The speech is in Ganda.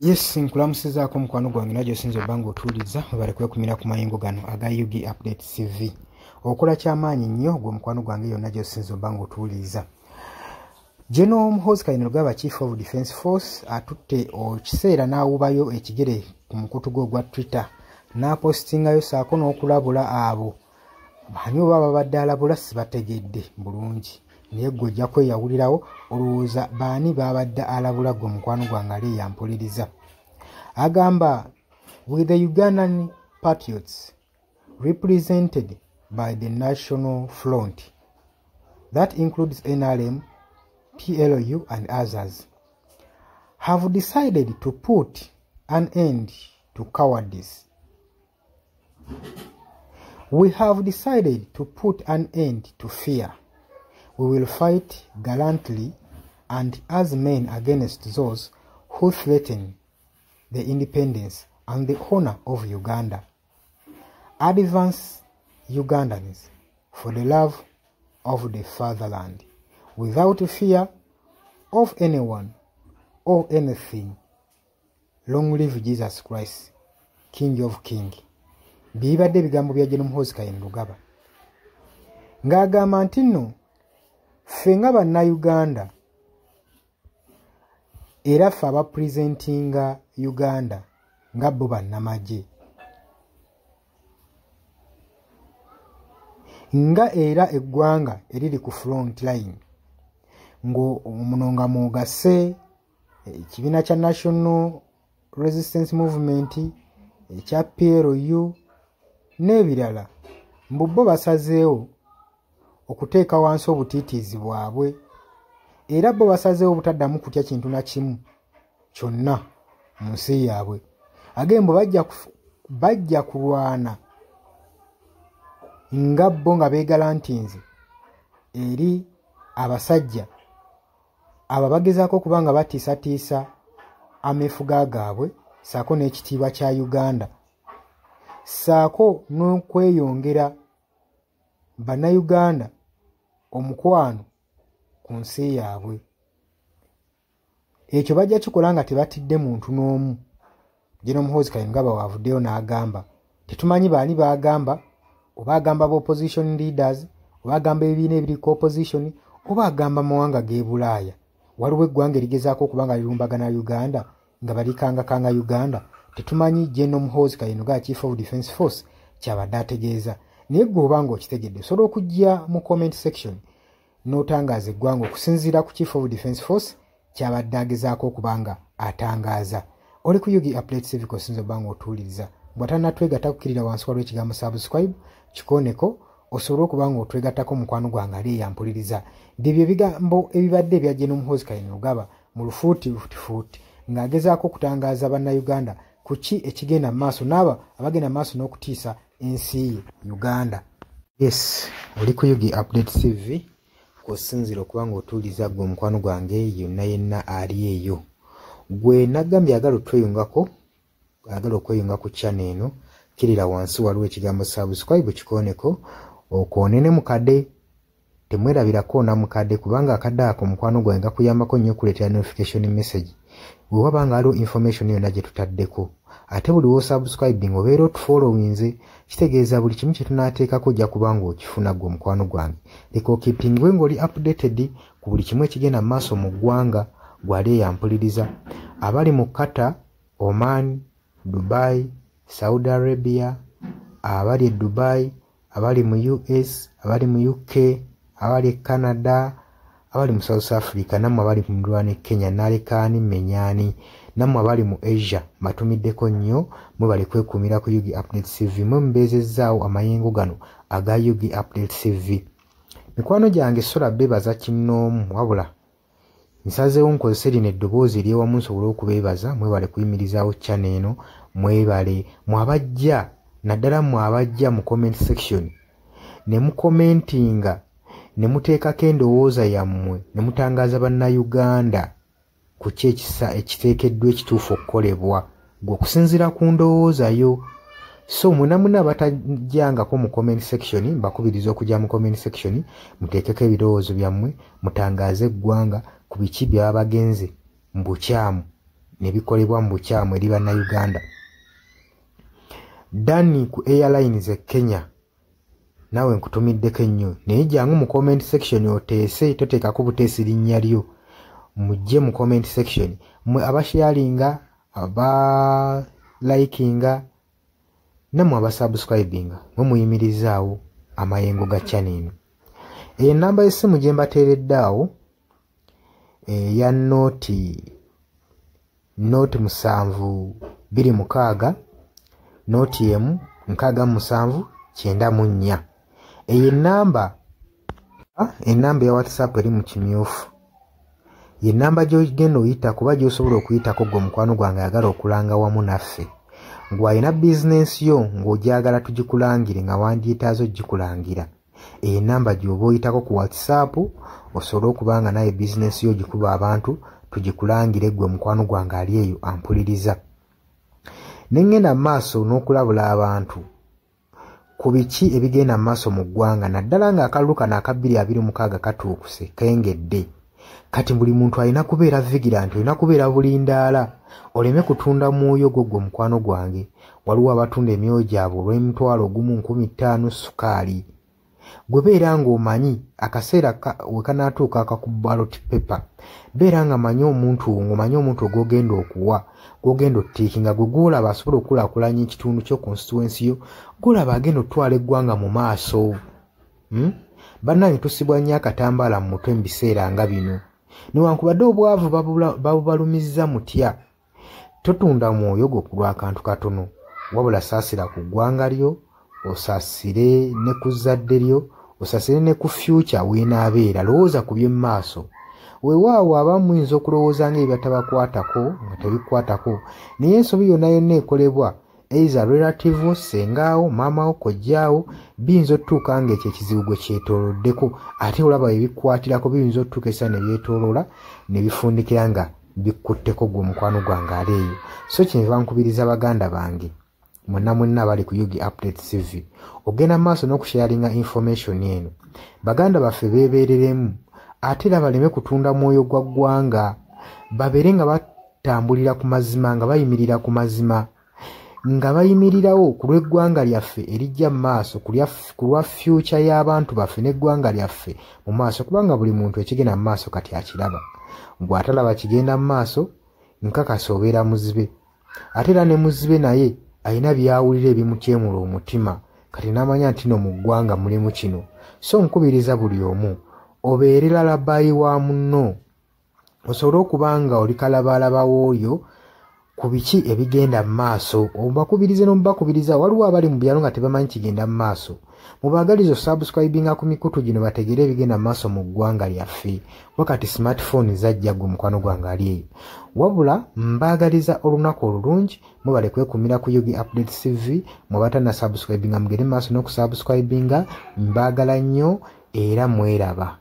Yes, nkulamusizaako mukwano gwange najjo osinza obba ng'otuwuliriza, webale kwekumira ku mayengo gano aga UG Update TV. Okola kyamaanyi nnyo gwe mukwano gwange yonna gy'osinza obba ng'otuwuliriza. General Muhoozi Kainerugaba, Chief of Defence Force, atutte ekiseera n'awubayo ekigere ku mukutu gwe ogwa Twitter n'apositingayo ssaako n'okulabula abo bani oba babadde alabula sibategedde bulungi, naye ggwe ojja kweyawulirawo olowooza baani babadde alabula gwe mukwano gwange ali eyampuliriza. Agamba, with the Ugandan patriots represented by the National Front that includes NRM, PLU and others, have decided to put an end to cowardice. We have decided to put an end to fear. We will fight gallantly and as men against those who threaten the independence and the honor of Uganda. Advance Ugandans for the love of the fatherland, without fear of anyone or anything. Long live Jesus Christ, King of Kings. Bibadde ebigambo bya General Muhoozi Kainerugaba ng'agamba nti nno ffe nga Bannayuganda era ffe abapurezentinga Uganda nga bo bannamagye, nga era eggwanga eriri ku front line, ng'omuno nga mwogase ekibiina kya National Resistance Movement, ekya PLU n'ebirala, mbu bo basazeewo okuteeka wansi obutiitiizi bwabwe, era bo basazeewo obutaddamu kutya kintu na kimu kyonna mu nsi yaabwe. Agembo bajja kulwana nga bo nga beegalantinze eri abasajja abo abagezaako okuba nga batiisatiisa ameefuga gaabwe ssaako n'ekitiibwa kya Uganda, ssaako n'okweyongera Bannayuganda omukwano ku nsi yaabwe. Ekyo bajja kikola nga tebatidde muntu n'omu. General Muhoozi Kainerugaba waavuddeyo n'agamba, tetumanyi baani baagamba, oba agamba ba opposition leaders, oba agamba ebibiina ebiri ku opposition, oba agamba mawanga g'e Bulaaya. Waliwo eggwanga erigezaako okuba nga lirumbagana Uganda, nga balikangakanga Uganda. Tetumanyi General Muhoozi Kainerugaba, Chief of Defence Force, kyabadde ategeeza. Naye ggwe oba ng'okitegedde osobola okujja mu comment section n'otangaaza eggwanga okusinziira ku Chief of Defence Force kyabadde agezaako okuba nga atangaaza. Oli ku UG Update TV osinza obba ng'otuwuliriza. Bw'atannatwegatta kukkirira wansi waliwo ekigambo subscribe, kikooneko osobole okuba ng'otwegattako mukwano gwange ali eyampuliriza. Byebyo ebigambo ebibadde ebya General Muhoozi Kainerugaba mu lufuutifuutifuuti ng'agezaako okutangaaza Bannayuganda ku ki ekigenda mu maaso n'abo abagenda mu maaso n'okutiisa ensi ye Uganda. Yes, oli ku UG Update TV kw'osinziira okuba ng'otuwuliriza ggwe omukwano gwange yonna yenna ali eyo. Gwe nagambye agala otweyungako, agala okweyunga ku channel eno, kkirira wansi waliwo ekigambo subscribe, kikooneko okoone ne mukadde. Temwerabira koona mukadde, kubanga akadde ako mukwano gwange gakuyambako nnyo okuleetera notification message bwe waba nga waliwo information yonna gye tutaddeko. Ate buli w'osubscribing obeera otufollowinze, kitegeeza buli kimu kye tunaateekako ojja kuba ng'okifuna ggwe omukwano gwange. Leka okeepingwe ng'oli updated ku buli kimu ekigenda mu maaso mu ggwanga. Gwali eyampuliriza, abali mu Qatar, Oman, Dubai, Saudi Arabia, abali e Dubai, abali mu US, abali mu UK, abali e Canada, abali mu South Africa, nammwe abali ku muliraano e Kenya, nalekaani mmenyaani, nammwe abali mu Asia, mbatumiddeko nnyo. Mwebale kwekuumira ku UG Update TV, mwe mubeezezzaawo amayengo gano aga UG Update TV. Mikwano gyange, sola beebaza kinnoomu, wabula nsazeewo nkozese lino eddoboozi ery'ewamu nsobole okubeebaza. Mwebale kuyimirizaawo channel eno, mwebale mwe abajja, naddala mmwe abajja mu comment section ne mukomentinga ne muteekako endowooza yammwe ne mutangaaza Bannayuganda ku ki ekisa ekiteekeddwa ekituufu okukolebwa gwe okusinziira ku ndowooza yo. So mwena mwena abatajjangako mu comment section, mbakubiriza okujja mu comment section muteekeko ebirowoozo byammwe, mutangaaze eggwanga ku biki byaba bagenze mu bukyamu ne bikolebwa mu bukyamu eri Bannayuganda. Danny ku Airlines e Kenya, naawe nkutumiddeko ennyo, naye jangu mu comment section oteese, toteekako buteesi linnya lyo, mujje mu comment section mmwe abasharinga, abalikinga, nammwe abasubscribinga, mwe muyimirizaawo amayengo ga channel eno. Eyo ennamba y'essimu gye mbateeredde awo eya 0 0 7 2 6 0 1 67 94. Eyo ennamba eya WhatsApp eri mu kimyufu, ye nnamba gy'ogenda oyita kuba gy'osobola okuyitako gwe mukwano gwange ayagala okulanga wamu naffe, ng'alina bizinensi yo ng'ogyagala tugikulangire, nga wandyetaaze ogikulangira. Eyo ennamba gy'oba oyitako ku WhatsApp osobole okuba nga naye bizinensi yo ogikuba abantu tugikulangire, gwe mukwano gwange ali eyo ampuliriza. Ne ŋŋenda mu maaso n'okulabula abantu ku biki ebigenda mu maaso mu ggwanga, naddala ng'akalulu kano aka 2026 katuukuse kengedde. Kati buli muntu alina kubeera vigilant, olina kubeera bulindaala oleme kutunda mwoyo gwo. Gwe mukwano gwange, waliwo abatunda emyoyo gyabwe olw'emitwalo 1, 5,000 sukaali. Gwe beera ng'omanyi akaseera we kanaatuuka akaku ballot paper, beera nga manyi omuntu, ng'omanyi omuntu gw'ogenda okuwa, gw'ogenda otiikinga, gwe gw'olaba asobola okukulaakulanya ekitundu kyo, constituency yo, gw'olaba agenda otwala eggwanga mu maaso. Bannange, tusibwa nnyo akatambaala mu mutwe mu biseera nga bino. Newankubadde obwavu babubalumizza mutya, totunda mwoyo gwo ku lw'akantu katono, wabula saasira ku ggwanga lyo, osaasire ne ku zzadde lyo, osaasire ne ku future weenaabeera. Lowooza ku by'emmaaso. Weewaawo abamu muyinza okulowooza nga ebibatabakwatako nga tebikwatako, naye ensobi yonna yonna ekolebwa either relative wo, ssengaawo, maamawo, kojjaawo, biyinza otutuuka ng'ekyo ekizibu gwe kyetooloddeko, ate olaba ebikwatirako biyinza otutuuka essaawa ne byetooloola ne bifundikira nga bikkutteko gwe omukwano gwange ali eyo. So kyenva nkubiriza baganda bange mwenna mwenna abali ku Ug Update TV ogenda mu maaso n'okusharinga information eno. Baganda baffe beebeereremu, ate era baleme kutunda mwoyo gwa ggwanga, babeere nga batambulira ku mazima, nga bayimirira ku mazima, nga bayimirirawo ku lw'eggwanga lyaffe erijja mu maaso, ku lwa future y'abantu baffe n'eggwanga lyaffe mu maaso, kubanga buli muntu ekigenda mu maaso kati akiraba. Gwe atalaba kigenda mu maaso, nkakasa obeera muzibe, ate era ne muzibe naye alina byawulira ebimutyemula omutima, kati n'amanya nti no mu ggwanga mulimu kino. So nkubiriza buli omu obeere lalabayi wa munno, osobole okuba nga oli kalabaalaba w'oyo ku biki ebigenda mu maaso, obakubirize n'omubakubiriza. Waliwo abali mu byalo nga tebamanyi kigenda mu maaso, mubaagalize osubscribinga ku mikutu gino bategere ebigenda mu maaso mu ggwanga lyaffe. Wakati smartphone zajja, gwe mukwano gwange ali eyo. Wabula mbaagaliza olunaku olulungi, mubale kwekumira ku Ug Update TV. Mwe abatannasubscribinga, mugende mu maaso n'okusubscribinga. Mbaagala nnyo era mweraba.